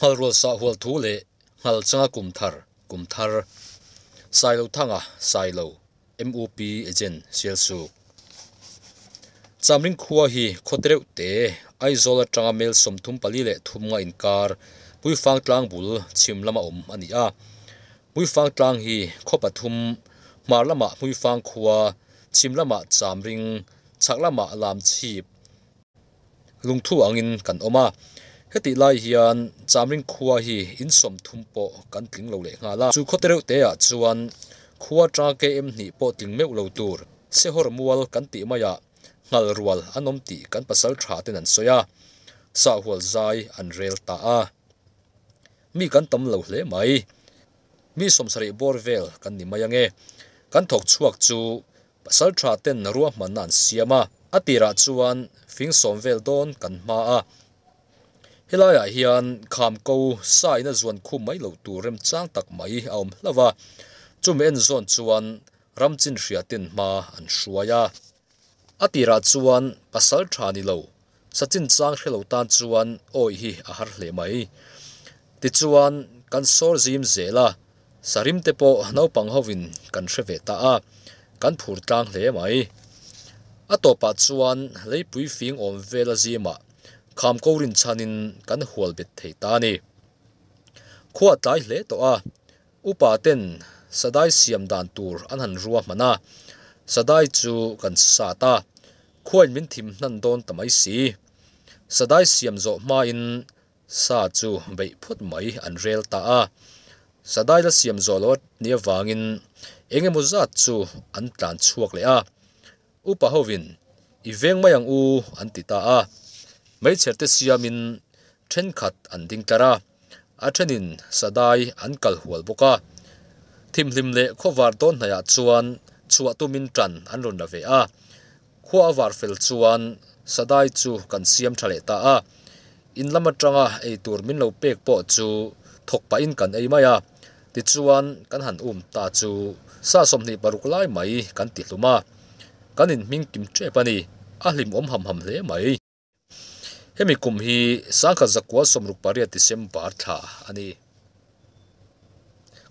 Nghalrual sahhual thu leh Nghalchanga kum thar, kum thar. Sailothanga, Sailo, MUP Agent, Sialsuk. Chamring khua hi khaw tereuh te, Aizawl atanga mel 33 nga inkar Puifang tlang bul chhim lama awm a ni a. Puifang tlang hi khaw pathum, hmar lamah Hmuifang khua, chhim lamah Chamring, chhak lamah Lamchhip, Lungthu angin kan awm a, hetih lai hian Chamring khua hi in 30 pawh kan tling lo leh nghal a. Chu khaw tereuh te ah chuan khua atanga KM hnih pawh tling meuh lo tur Sehawr mual kan tih maiah nghal rual an awm tih kan pasal tha ten an sawi a, sahhual zai an rel ta a. Mi kan tam lo hle mai. Mi 70 bawr vel kan ni mai ange. Kan thawk chhuak chu Pasal tha ten ruahmanna an siam a, a tirah chuan fing sawm vel dawn kan hma a. Helaiah hian kham ko sa in a zuan khum mai loh tur remchang tak mai a awm hlauh a, chumi en zawn chuan ram chin hria ten hma an hruai a. A tirah chuan pasal tha ni lo, sa chinchang hre lo tan chuan awih hi a har hle mai. Tichuan kan sawr zim zel a, Sarim te pawh naupang hovin kan hre ve ta a, kan phur tlang hle mai. A tawpah chuan leipui fing awm vel a zimah kham ko rin chhanin kan hual bet thei ta a ni. Khua a tlai hle tawh a, upa ten sadai siam dan tur an han rua hman a, sadai chu kan sat a, khuain min thim hnan dawn ta mai si. Sadai siam zawh hmain Sa chu beih phawt mai an rel ta a, Sadai la siam zawh loh ni avangin eng emaw zat chu an tlan chhuak leh a, Upa hovin i veng mai ang u an ti ta a, hmeichher te siamin thenkhat an ding tlar a, a thenin Sadai an kal hual bawk a, thimhlim leh khawvar dawn hnaihah chuan chhuah tumin tan an rawn la ve a. Khua a var fel chuan Sadai chu kan siam tha leh ta a, in lam atanga ei tur min lo pek pawh chu thawk pahin kan ei mai a, tichuan kan han um ta chu sa 26 lai mai kan ti hlum a, kan inhming kim tep a ni, a hlimawm ham ham hle mai. Hemi kum hi 1968 December thla a ni.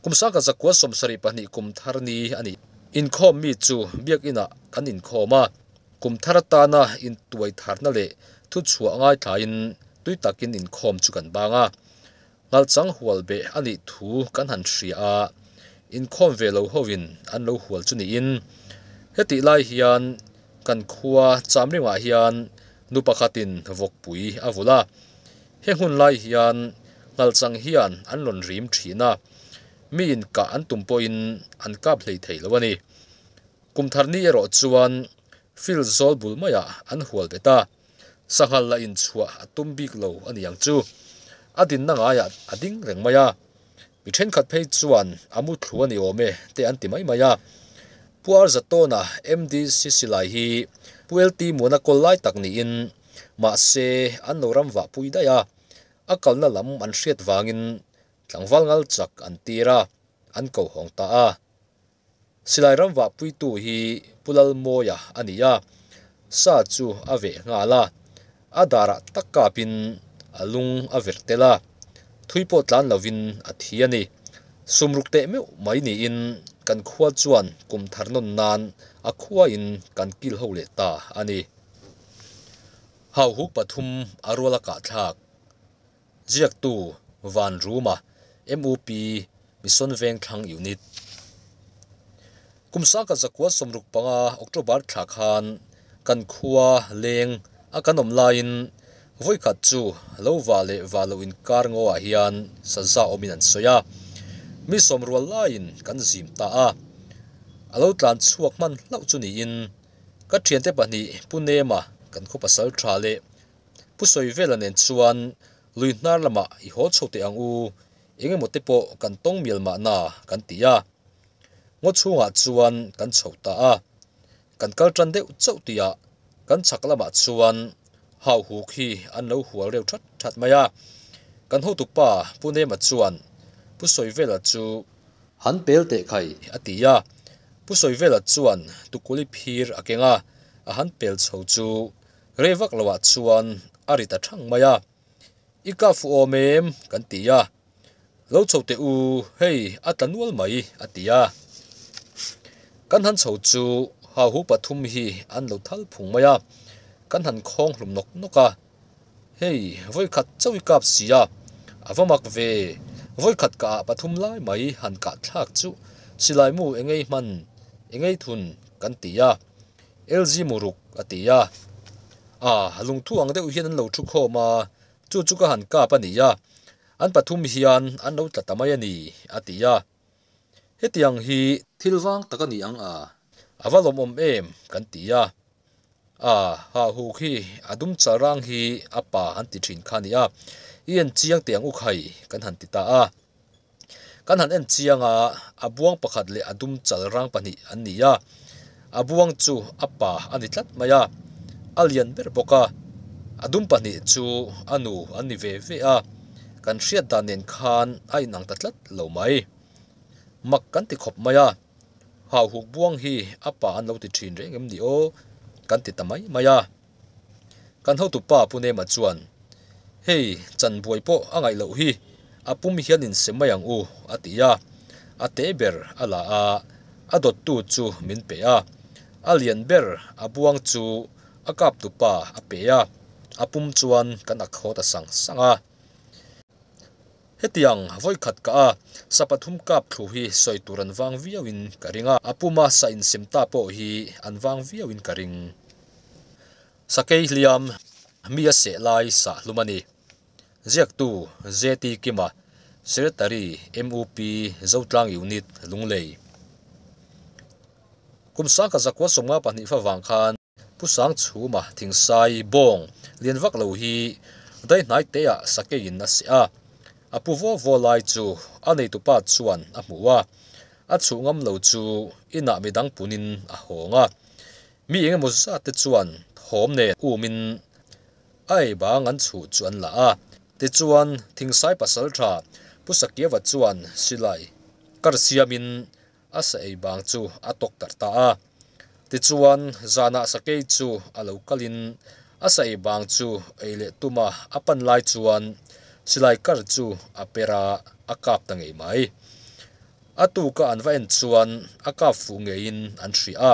Kum 1972 kum thar ni a ni. Inkhawm mi chu biakinah kan inkhawm a, kum thar atana intuai tharna leh thuchhuah ngaithlain tui takin inkhawm chu kan bang a. Nghalchang hual beh a nih thu kan han hria a, inkhawm ve lo hovin an lo hual chu niin. Hetih lai hian kan khua Chamringah hian nu pakhatin vawkpui a vulh a, he hun lai hian nghalchang hian an rawn rim thin a, mi inkah an tum pawhin an kap hlei thei lo a ni. Kum thar ni erawh chuan field zawl bul maiah an hual bet a. Sanghal la inchhuah a tum bik lo a ni ang chu. A dinna ngaiah a ding reng mai a. Mi thenkhat phei chuan a mu thlu a ni awm e te an ti mai mai a. Pu Arzatawna MDC silai hi Pu LT Muana kawl lai tak niin mahse an lo ram vah pui daih a. A kalna lam an hriat vangin tlangval ngal chak an tir a, an ko hawng ta a. Silai ram vahpuitu hi Pu Lalmawia a ni a, sa chu a veh nghal a, a darah tak kapin a lung a vir tel a, thui pawh tlan lovin a thi a ni. Sumruk teh meuh mai niin kan khua chuan kum thar nawn nan a khuain kan kil ho leh ta a ni. Hauhuk pathum a rual a kahthlak. Ziaktu Van Ruma, MUP, Mission Vengthlang Unit. Kum 1965 October thla khan kan khua leng a kan awm laiin vawikhat chu lo va leh va lo inkar ngaw ah hian saza awmin an sawi a, mi sawm rual laiin kan zim ta a. A lo tlan chhuak hman hlauh chu niin ka thiante pahnih Pu Nema kan khaw pasal tha leh Pu Sawivela nen chuan lui hnar lamah i haw chho teh ang u, eng emaw te pawh kan tawng mial mahna kan ti a. Ngaw chhungah chuan kan chho ta a, kan kal tan deuh chauh tihah kan chhak lamah chuan hauhuk hi an lo hual reuh that that mai a. Kan hotupa Pu Nema chuan Pu Sawivela chu han pel teh khai a ti a. Pu Sawivela chuan tukuli phir a keng a, a han pel chho chu Rei vak loah chuan a ri ta thang mai a. I kap fuh awm em? kan ti a. Lo chho teh u, hei a tla nual mai, a ti a. Kan han chho chu hauhu pathum hi an lo thal phung mai a, kan han khawng hlum nawk nawk a. Hei, vawikhat chauh i kap si a, a va mak ve, vawikhat kah ah pathum lai mai han kah thlak chu silai mu engei hman, engei thun kan ti a. LG Muruk a ti a. A, lungthu ang deuh hian an lo thu khawm a, chu chu ka han kap a ni a, an pathum hian an lo tla ta mai a ni, a ti a. Hetiang hi thil vang tak a ni ang a, a va lawmawm em kan ti a. A, hahuk hi a dum chal rang hi a pa an ti thin kha a ni a, i en chiang teh ang u khai kan han ti ta a. Kan han en chiang a, a buang pakhat leh a dum chal rang pahnih an ni a, a buang chu a pa a ni tlat mai a, a lian ber bawk a, a dum pahnih chu a nu an ni ve ve a, kan hriat dan nen khan a inang ta tlat lo mai. Mak kan ti khawp mai a, hauhuk buang hi a pa an lo ti thin reng em ni aw kan ti ta mai mai a. Kan hotupa Pu Nema chuan, Hei, chan buai pawh a ngaih loh hi, a pum hian in se mai ang u, a ti a. A te ber a la a, a dawttu chu min pe a. A lian ber a buang chu a kaptupa a pe a, a pum chuan kan ak haw ta sang sang a. Hetiang vawikhat ka a, sa pathum kap thlu hi sawi tur an vang viauin ka ring a, a puma sa insem ta pawh hi an vang viauin ka ring. Sakei hliam mi a seh lai sah hlum a ni. Ziaktu JT Kima, Secretary MUP Zotlang Unit, Lunglei. Kum sangkhat zakua 52 fa vang khan Pu Sangchhuma thingsai bawng lian vak lo hi daihnai teah sakeiin a seh a, a pu vaw vaw lai chu a neitupa chuan a hmu a, a chhuh ngam lo chu inah midang punin a hawng a. Mi engemaw zat te chuan thawm nen umin a ei bang an chhuh chu an la a, tichuan thingsai pasaltha Pu Sakiava chuan silai kar siamin a sa ei bang chu a tawk tarh ta a. Tichuan, zanah sakei chu a lo kalin a sa ei bang chu ei leh tuma a pan lai chuan silai kar chu a per a, a kap ta ngei mai. A tuka an va en chuan a kap fuh ngeiin an hria a.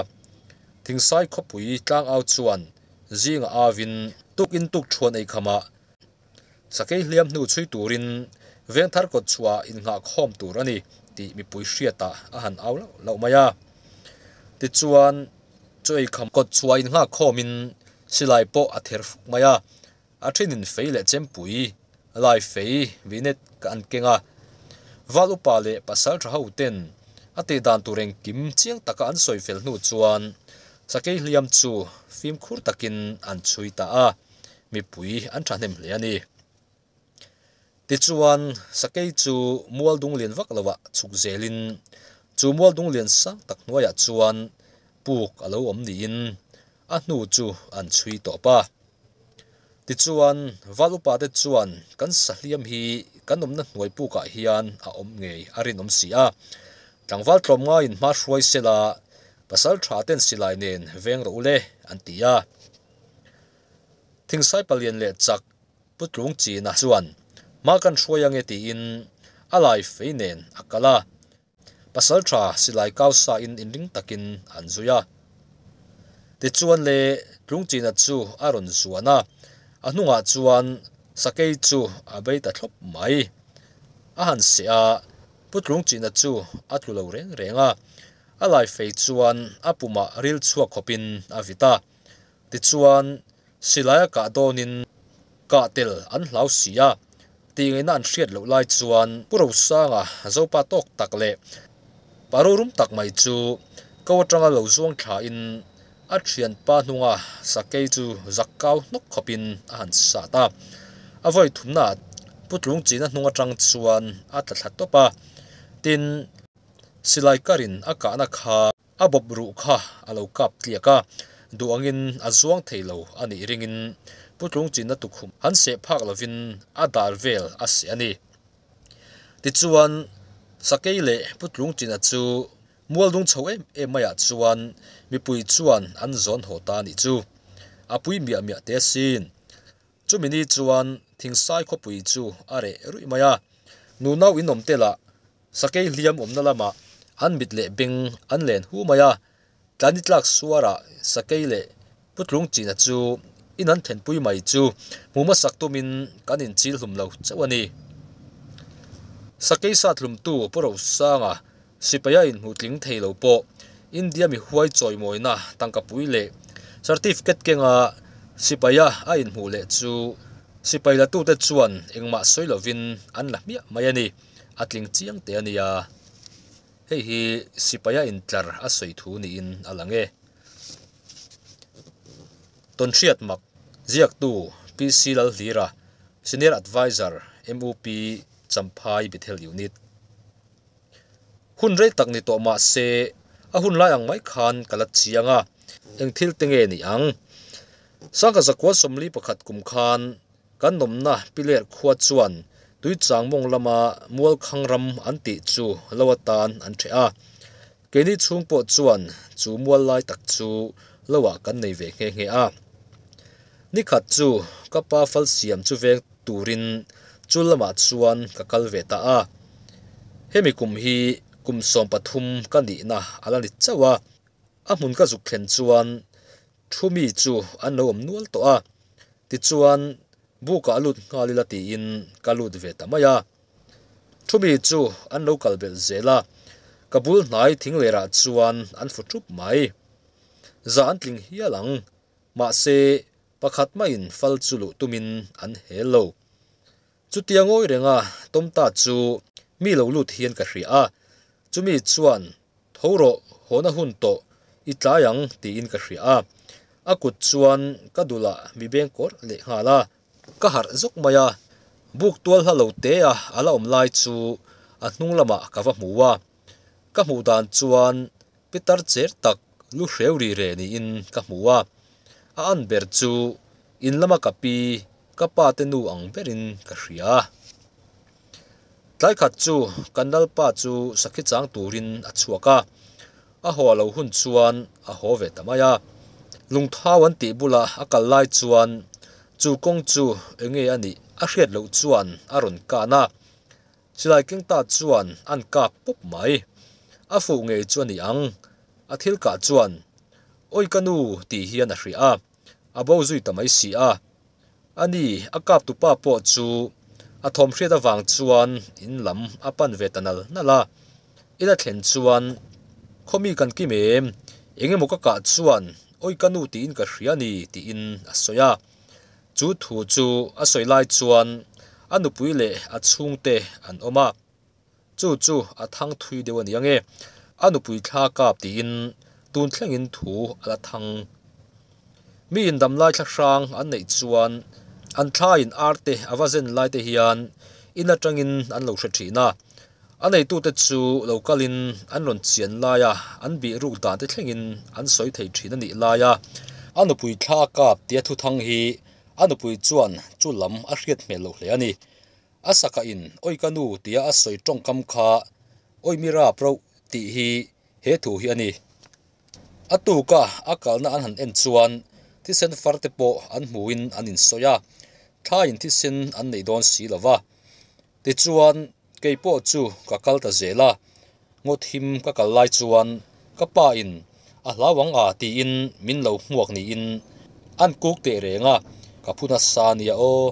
Thingsai khawpui tlangau chuan zinga avin tukin tuk thuan ei khamah Sakei hliam hnu chhui turin Vengthar kawt chhuah innghah khawm tur a ni tih mipui hriatah a han au lauh lauh mai a. Tichuan, chu eikham kawt chhuah innghah khawmin silai pawh a ther fuk mai a, a thenin fei leh chempui, lai fei, vinet ka an keng a. Val upa leh pasal tha ho ten a tih dan tur engkim chiang taka an sawi fel hnu chuan sakei hliam chu fimkhur takin an chhui ta a. mipui an thahnem hle a ni. Tichuan, sakei chu mual dung lian vak loah chhuk zelin chu mual dung lian sang tak hnuaiah chuan puk a lo awm niin a hnu chu an chhui tawp a. Tichuan, val upa te chuan kan sahliam hi kan awmna hnuai pukah hian a awm ngei a rinawm si a, tlangval tlawmngaiin hma hruai sela pasal tha ten silai nen veng rawh ule an ti a. Thingsai palian leh chak Putlung China chuan hma kan hruai ange tiin a lai fei nen a kal a, pasaltha silai kau sa in inring takin an zui a. Tichuan le Tlung China chu a rawn zuan a, a hnungah chuan sakei chu a bei ta thlawp mai. A han seh a, Putlung China chu a tlu lo reng reng a, a lai fei chuan a pumah ril chhuak khawpin a vit a. Tichuan, silai a kah dawnin kah tel an hlau si a, tih ngaihna an hriat loh lai chuan Pu Rosanga Zopa tawk tak leh pa rorum tak mai chu ko atanga lo zuang thlain a thianpa hnunga sakei chu zak kau hnawk khawpin a han sat a. A vawi thumnaah Pu Tlungchina hnung atang chuan a tla thla tawp a, tin, silai karin a kahna kha A bawp ruh kha a lo kap tliak a, duh angin a zuang thei lo a nih ringin Putlung chinna tukhum han seh phak lovin a dar vel a seh a ni. Tichuan, Sakei leh Putlung china chu mualdung chho em em maiah chuan mipui chuan an zawn haw ta a nih chu. A pui miah miah te asin. Chumi ni chuan. Thingsai khawpui chu a reh ruih mai a. Nunau inawm te lah sakei hliam awmna lamah an mit leh beng an len hu mai a. Tlani tlak suarah sakei leh putlung china chu in an thenpui mai chu hmu hmasak tumin kan inchil hlum lo chauh a ni. Sakei sat hlumtu Pu Rosanga sipaia inhmuh tling thei lo pawh India mi huai chawimawina tangkapui leh certificate kenga sipaia a inhmuh leh chu sipai latute chuan engmah sawi lovin an la hmiah mai a ni. A tling chiang teh a nia. Hei hi sipaia intlar a sawi thu niin a lang e. Tawnhriat mak ziaktu PC Lalhlira, Senior Adviser, MUP, Champhai Bethel Unit. Hun rei tak ni tawh mah se a hun lai ang mai khan ka la chiang a, eng thil te nge ni ang? Sangha zakua 41 kum khan Kan nawmna Piler khua chuan Tuichang mawng lama Mualkhang ram an tih chu lo atan an ṭheh a. Keini chhung pawh chuan chu mual lai tak chu loah kan nei ve nghe nghe a. Nikhat chu ka pa fal siam chu veng turin chu lamah chuan ka kal ve ta a. Hemi kum hi kum 13 ka nihna a la ni chauh a. A hmun ka zuk thlen chuan Thu mi chu an lo awm nual tawh a, tichuan bukah a lut nghal ila tiin ka lut ve ta mai a. Thu mi chu an lo kal belh zel a, ka bul hnai thing lerah chuan an fu thup mai. Za an tling hial ang, mahse pakhat maiin fal chu luh tumin an hel lo. Chutia ngawi renga Tomta chu mi lo lut hian ka hria a, chumi chuan Tho rawh, hawna hun tawh i tlai ang tiin ka hria a, a kut chuan ka dulah mi beng kawr leh nghal a. Ka harh zawk mai a, buk tual hla lo te a a la awm lai chu a hnung lamah ka va hmu a, ka hmuh dan chuan pitar cher tak lu hreu ri re niin ka hmu a, a an ber chu in lama ka pi ka pa te nu ang berin ka hria. Tlai khat chu kan lalpa chu sakhi chang turin a chhuak a, a haw lo hun chuan a haw ve ta mai a. Lungthau an tih bula a kal lai chuan chu kawng chu enge a nih a hriat loh chuan a rawn kan a, silai keng ta chuan an kap pawp mai. A fuh ngei chu a ni ang, a thil kah chuan, Awi ka nu tih hian a hria a, a bo zui ta mai si a. A ni, a kap tupa pawh chu a thawm hriat avang chuan in lam a pan ve ta nal nal a. In a thlen chuan, Khaw mi kan kim em? Eng emaw ka kah chuan awi ka nu tiin ka hria a ni tiin a sawi a. Chu thu chu a sawi lai chuan a nupui leh a chhungte an awm a. Chu chu a thang thui deuh a ni ange, a nupui thla kap tiin tun thlengin thu a la thang. Mi indam lai thla hrang an neih chuan an thlaiin arte a va zen lai te hian in atangin an lo hre thin a, a neitute chu lo kalin an rawn chian laia an bih ruk dan te thlengin an sawi thei thin a nih laia a nupui thla kap tia thuthang hi a nupui chuan chu lam a hriat hmel loh hle a ni. A saka in Oi ka nu tia a sawi tawngkam kha Oi mi rap rauh tih hi he thu hi a ni. A tuka a kalna an han en chuan thisen far te pawh an hmuin an insawi a, thlaiin thisen an nei dawn si lo va. Tichuan kei pawh chu ka kal ta zel a, ngawt him ka kal lai chuan ka pa in a hlau ang a tiin min lo hmuak niin an kuk teh reng a, ka phu nasa nia aw.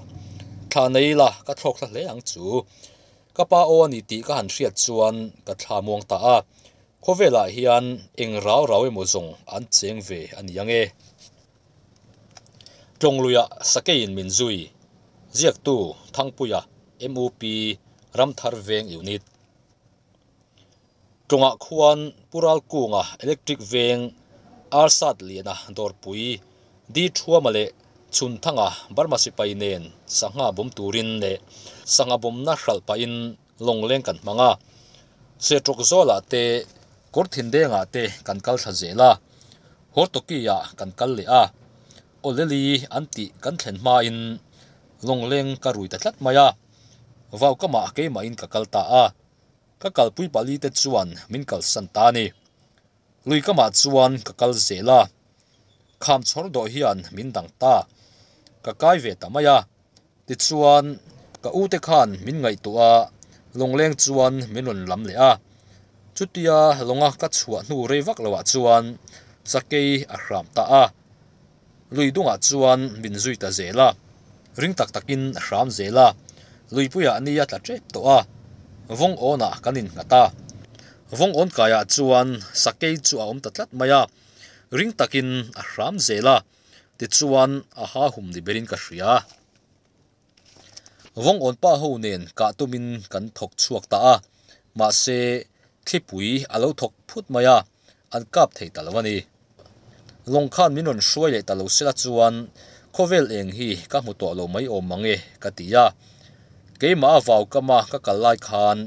Thla nei ila ka thlawk thla hle ang chu. Ka pa aw a ni tih ka han hriat chuan ka thla muang ta a, khawvelah hian eng rau rau emaw zawng an cheng ve a ni ang e. Tlawngluiah sakeiin min zui, ziaktu Thangpuia, MUP, Ramthar Veng Unit. Tawngah khuan Pu Ralkunga Electric Veng Arsat Liana Dawrpui Di Thuama leh Chhunthanga Burma sipai nen sangha bawm turin leh sangha bawmna hralh pahin lawngleng kan hmang a. Setrawk zawlah te kawr thindenga te kan kal thla zel a, Hortoki-ah kan kal leh a, Awleli an tih kan thlen hmain lawngleng ka rui ta tlat mai a. Vaukamah keimahin ka kal ta a, ka kalpui pali te chuan min kalsan ta a ni. Luikamah chuan ka kal zel a, kham chhawr dawh hian min dang ta. Ka kai ve ta mai a, Tichuan, ka ute khan min ngaihtuah a, lawngleng chuan min rawn lam leh a. Chutia lawnga ka chhuah hnu rei vak loah chuan sakei a hram ta a. Lui dungah chuan min zui ta zel a, ring tak takin a hram zel a. Luipuiah ni a tla tep tawh a, vawng awnah kan innghat a. Vawng awn kaiah chuan sakei chu a awm ta tlat mai a, ring takin a hram zel a. Tichuan a ha hum ni berin ka hria. Vawng awn pa ho nen kah tumin kan thawk chhuak ta a, mahse thlipui a lo thawk phut mai a, an kap thei ta lo a ni. Lawng khan min rawn hruai leh ta lo sela chuan khawvel eng hi ka hmu tawh lo mai awm mang e ka ti a. Keimah a vau kama ka kal lai khan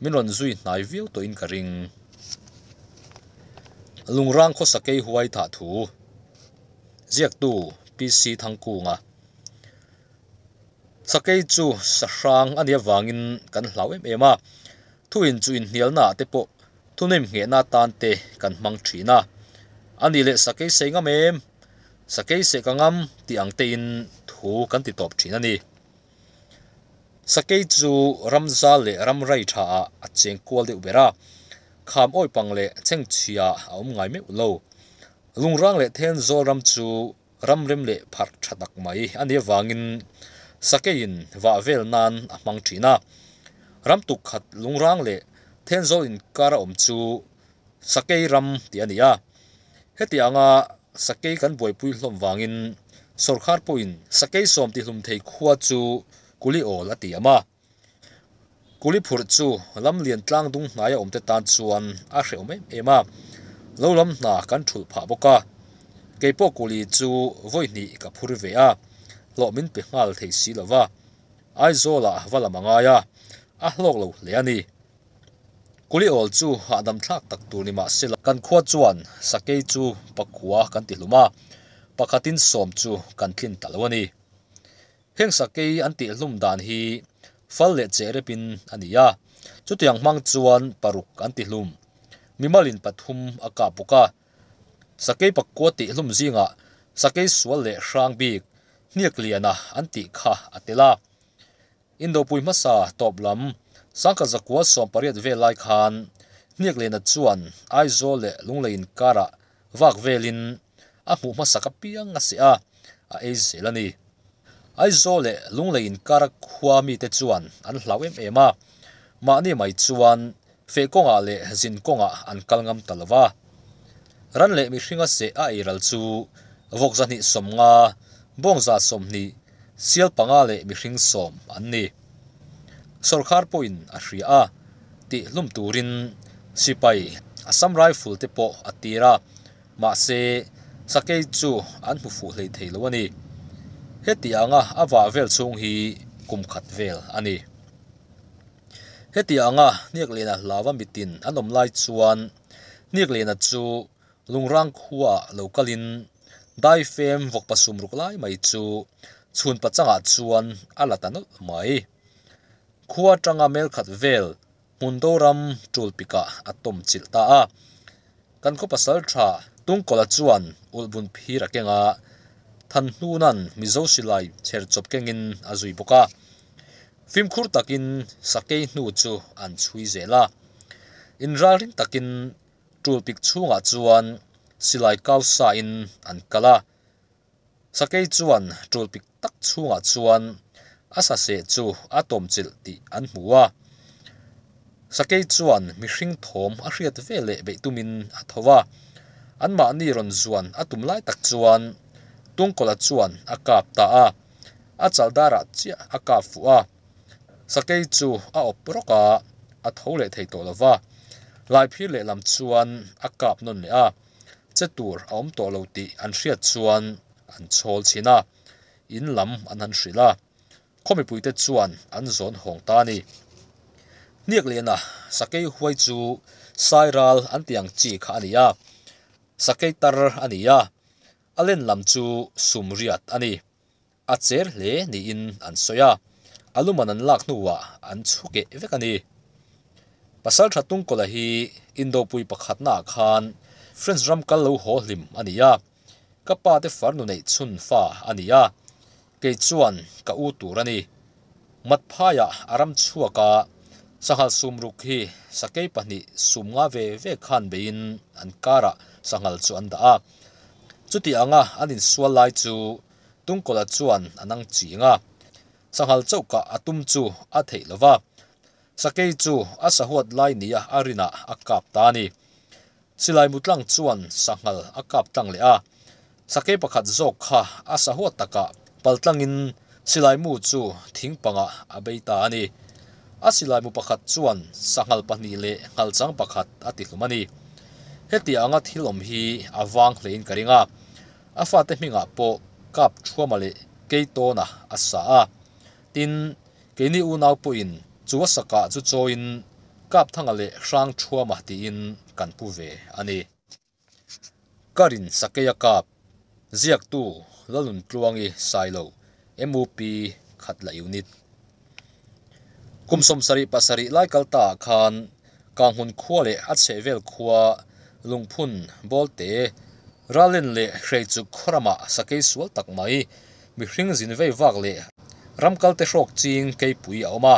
min rawn zui hnai viau tawhin ka ring. Lungrang khawsa kei huai thah thu. Ziaktu PC Thangkunga. Sakei chu sahrang a nih avangin kan hlau em em a, thuin chu inhnialna ah te pawh thunem nghehna atan te kan hmang thin a. A nih leh sakei sei ngam em? Sakei seh ka ngam tih ang tein thu kan ti tawp thin a ni. Sakei chu ramzal leh ramrai tha ah a cheng kual deuh ber a, kham awi pang leh chhengchhia a awm ngai meuh lo. Lungrang leh Thenzawl ram chu ramrem leh pharh tha tak mai a nih avangin sakeiin vah vel nan a hmang thin a. Ram tuk khat lungrang leh Thenzawl inkar a awm chu sakei ram tih a ni a. Heti anga sakei kan buaipui hlawm vangin sawrkhar pawhin sakei sawm tihlum thei khua chu kuli awl a ti am a. Kuli phurh chu lam lian tlang dung hnaia awmte tan chuan a hrehawm em em a, lo lam hna kan thulh phah bawk a. Keipawh kuli chu vawi hnih ka phur ve a, hlawh min pe nghal thei si lo va, Aizawlah va lam a ngai a, a hlawk lo hle a ni. Kuli awl chu hahdam thlak tak tur ni mah sela. Kan khua chuan sakei chu pakua kan ti hlum a, pakhatin sawm chu kan tlin ta lo a ni. Heng sakei an tihhlum dan hi fal leh che repin a ni a, chutiang hmang chuan paruk an tihlum. Mimalin pathum a kap bawk a. Sakei pakua tihhlum zingah sakei sual leh hrang bik hniak liana an tih kha a tel a. Indopui hmasa tawp lam sangkhat zakua 18 vel lai khan hniak liana chuan Aizawl leh Lunglei inkarah vak velin a hmuh hmasak apiang a seh a, a ei zel a ni. Aizawl leh Lunglei inkara khua mite chuan an hlau em em a, mahni mai chuan feh kawngah leh zin kawngah an kal ngam ta lo va. Ran leh mihringa seh a eiral chu vawk 250, bawng 120, sial panga leh mihring sawm an ni. Sawrkhar pawhin a hria a, tihhlum turin sipai Assam Rifle te pawh a tir a, mahse sakei chu an hmu fuh hlei thei lo a ni. Heti anga a vah vel chhung hi kum khat vel a ni. Heti anga Hniakliana hlava mitin an awm lai chuan Hniakliana chu Lungrang khuaah lo kalin daifem vawkpa sum ruk lai mai chu chhun pachangah chuan a la ta nawlh mai. Khua atanga mel khat vel hmun do ram tul pikah a tawm chilh ta a. Kan khaw pasal tha Tungkawla chuan ulhbun phir a keng a, Thanhnuna'n Mizo silai chher chawp kengin a zui bawk a. Fimkhur takin sakei hnu chu an chhui zel a. Inralring takin Tul pik chhungah chuan silai kau sain an kal a, sakei chuan tul pik tak chhungah chuan a saseh chu a tawmchilh tih an hmu a. Sakei chuan mihring thawm a hriat ve leh beih tumin a tho a, anmahni rawn zuan a tum lai tak chuan Tungkawla chuan a kap ta a, a chaldarah chiah a kap fuh a. Sakei chu a awp rawk a, a tho leh thei tawh lo va. Laiphir lehlam chuan a kap nawn leh a, che tur a awm tawh lo tih an hriat chuan an chhawl chhin a, in lam an han hrilh a. Khaw mipuite chuan an zawn hawng ta a ni. Hniak liana sakei huai chu sairal an tih ang chi kha a ni a, sakei tar a ni a, a len lam chu sum riat a ni. A cher hle niin an sawi a, a luman an lak hnuah an chhu keh vek a ni. Pasaltha Tungkawla hi Indopui pakhatnaah khan French ram kal lo haw hlim a ni a, ka pa te farnu neih chhun fa a ni a. Kei chuan ka u tur a ni. Matphaiah a ram chhuak a, sanghal sumruk hi sakei pahnih sumnga ve ve khan beiin an karah sanghal chu an dah a. Chuti anga an insual lai chu Tungkawla chuan a nang ching a, sanghal chauhkah a tum chu a theih lo va, sakei chu a sahuat lai nia a rinah a kap ta a ni. Silai mutlang chuan sanghal a kap tlang leh a, sakei pakhat zawk kha a sahuat takah paltlangin silai mu chu thing pangah a bei ta a ni. A silai mu pakhat chuan sanghal pahnih leh nghalchang pakhat a tihlum a ni. Heti anga thil awm hi a vang hlein ka ring a, a fate hmingah pawh kap thuama leh keitawna a sa a. Tin, keini unau pawhin chu a sakah chu chawiin Kapthanga leh Hrangthuama tiin kan pu ve a ni. Karin Sakeia Kap, Ziaktu Laluntluangi Sailo, MUP Khatla Unit. Kum 77 lai kal ta ah khan Kanghmun khua leh a chhehvel khua Lungphun, Bawlte, Rallen leh Hreichuk khaw ramah sakei sual tak mai mihring zin vei vak leh ramkal te hrawk ching keipui a awm a,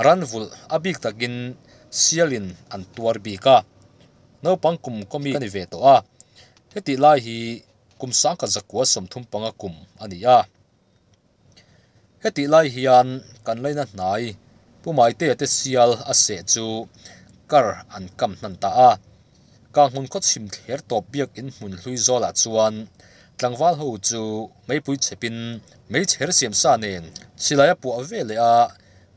ran vulh a bik takin sialin an tuar bik a. Naupang kum kawmi ka ni ve tawh a, hetih lai hi kum 1935 kum a ni a. Hetih lai hian kan laina hnai Pu Maitea te sial a seh chu kar an kam hnan ta a. Kanghmun khaw chhim thler tawp biakin hmun hlui zawlah chuan tlangval ho chu meipui chhepin meichher siam sa nen silai a puah ve leh a,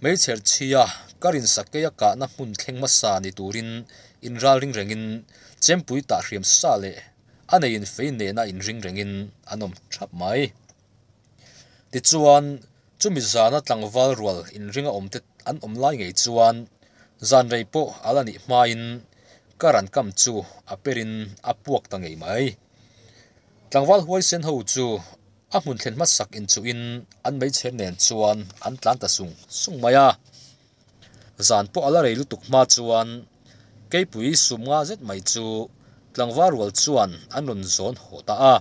meichher chhia karin sakei a kahna hmun thleng hmasa ni turin inralring rengin chempui tah hriam sa leh a neiin fei nena inring rengin an awm thap mai. Tichuan, chumi zana tlangval rual inringa awmte an awm lai ngei chuan zan rei pawh a la nih hmain ka ran kam chu a perin a puak ta ngei mai. Tlangval huaisen ho chu a hmun thlen hmasak inchuhin an meichher nen chuan an tlan ta sung sung mai a. Zan pawh a la rei lutuk hma chuan keipui sum nga zet mai chu tlangval rual chuan an rawn zawn haw ta a.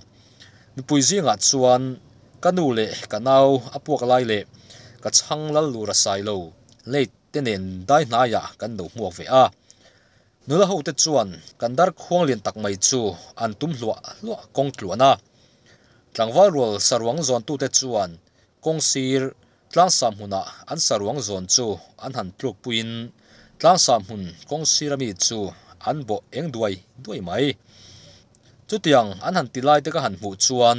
Mipui zingah chuan ka nu leh ka nau a puak lai leh ka chhang lal lur a sai lo late te nen dai hnaiah kan lo hmuak ve a. Nula ho te chuan kan dar khuang lian tak mai chu an tum hluah hluah kawng tluan a. Tlangval rual saruang zawntute chuan kawng sir Tlangsam hmunah an saruang zawn chu an han tluk puiin Tlangsam hmun kawng sira mi chu an bawh eng duai duai mai. Chutiang an han ti lai te ka han hmuh chuan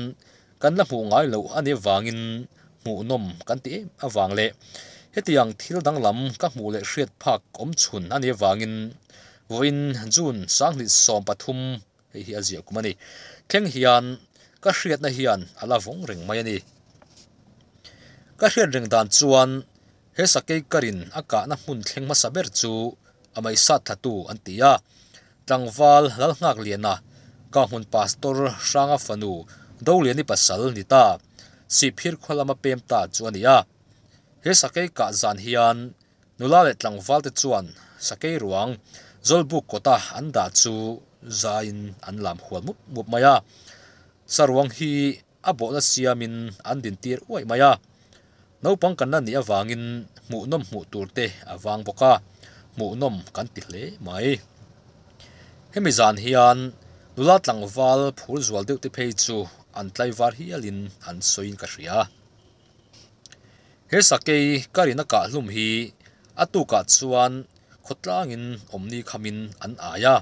kan la hmuh ngai loh a nih avangin hmuhnawm kan ti em avang leh hetiang thil danglam ka hmuh leh hriat phak awm chhun a nih avangin vawiin June 2013 hei hi a ziah kum a ni thleng hian ka hriatna hian a la vawng reng mai a ni. Ka hriat reng dan chuan he sakei karin a kahna hmun thleng hmasa ber chu a meisat thlatu an ti a, tlangval Lalnghakliana Kanghmun Pastor Hranga fanu Doliani pasal ni ta, Sihphir khaw lama pem ta chu a ni a. He sakei kah zan hian Nula leh tlangval te chuan sakei ruang Zawlbuk kawta an dah chu zaiin an lam hual mup mup mai a. Saruang hi a bawhna siamin an dintir uaih mai a. Naupang kan la nih avangin hmuhnawm hmuh tur te a vang bawk a, hmuhnawm kan ti hle mai. Hemi zan hian nula tlangval phur zual deuh te phei chu an tlaivar hialin an sawiin ka hria. He sakei ka rina kah hlum hi a tukah chuan khawtlangin awmni khamin an ai a,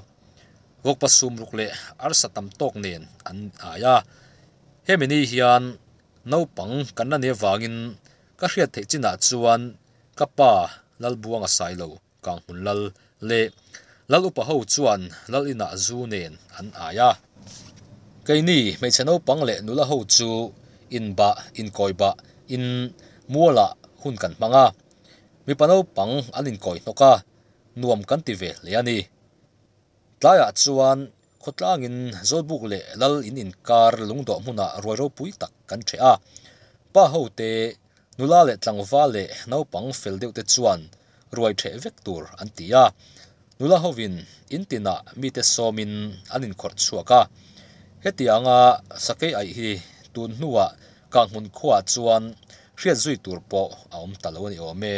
vawkpa sumruk leh arsa tam tawk nen an ai a. Hemi ni hian naupang kan la nih avangin ka hriat theih chinah chuan ka pa Lalbuanga Sailo Kanghmun Lal leh Lal upa ho chuan Lal inah zu nen an ai a. Keini hmeichhe naupang leh nula ho chu inbah inkawi bah in mualah hun kan hmang a. Mipa naupang an inkawi hnawk a, nuam kan ti ve hle a ni. Tlaiah chuan khawtlangin Zawlbuk leh Lal in inkar lungdawh hmunah ruai ropui tak kan ṭheh a. Pa ho te, nula leh tlangval leh naupang fel deuh te chuan ruai ṭheh vek tur an ti a. Nula hovin in tinah mite sawmin an inkhawrh chhuak a. Hetianga sakei aih hi tun hnuah Kanghmun khuaah chuan hriat zui tur pawh a awm ta lo a ni awm e.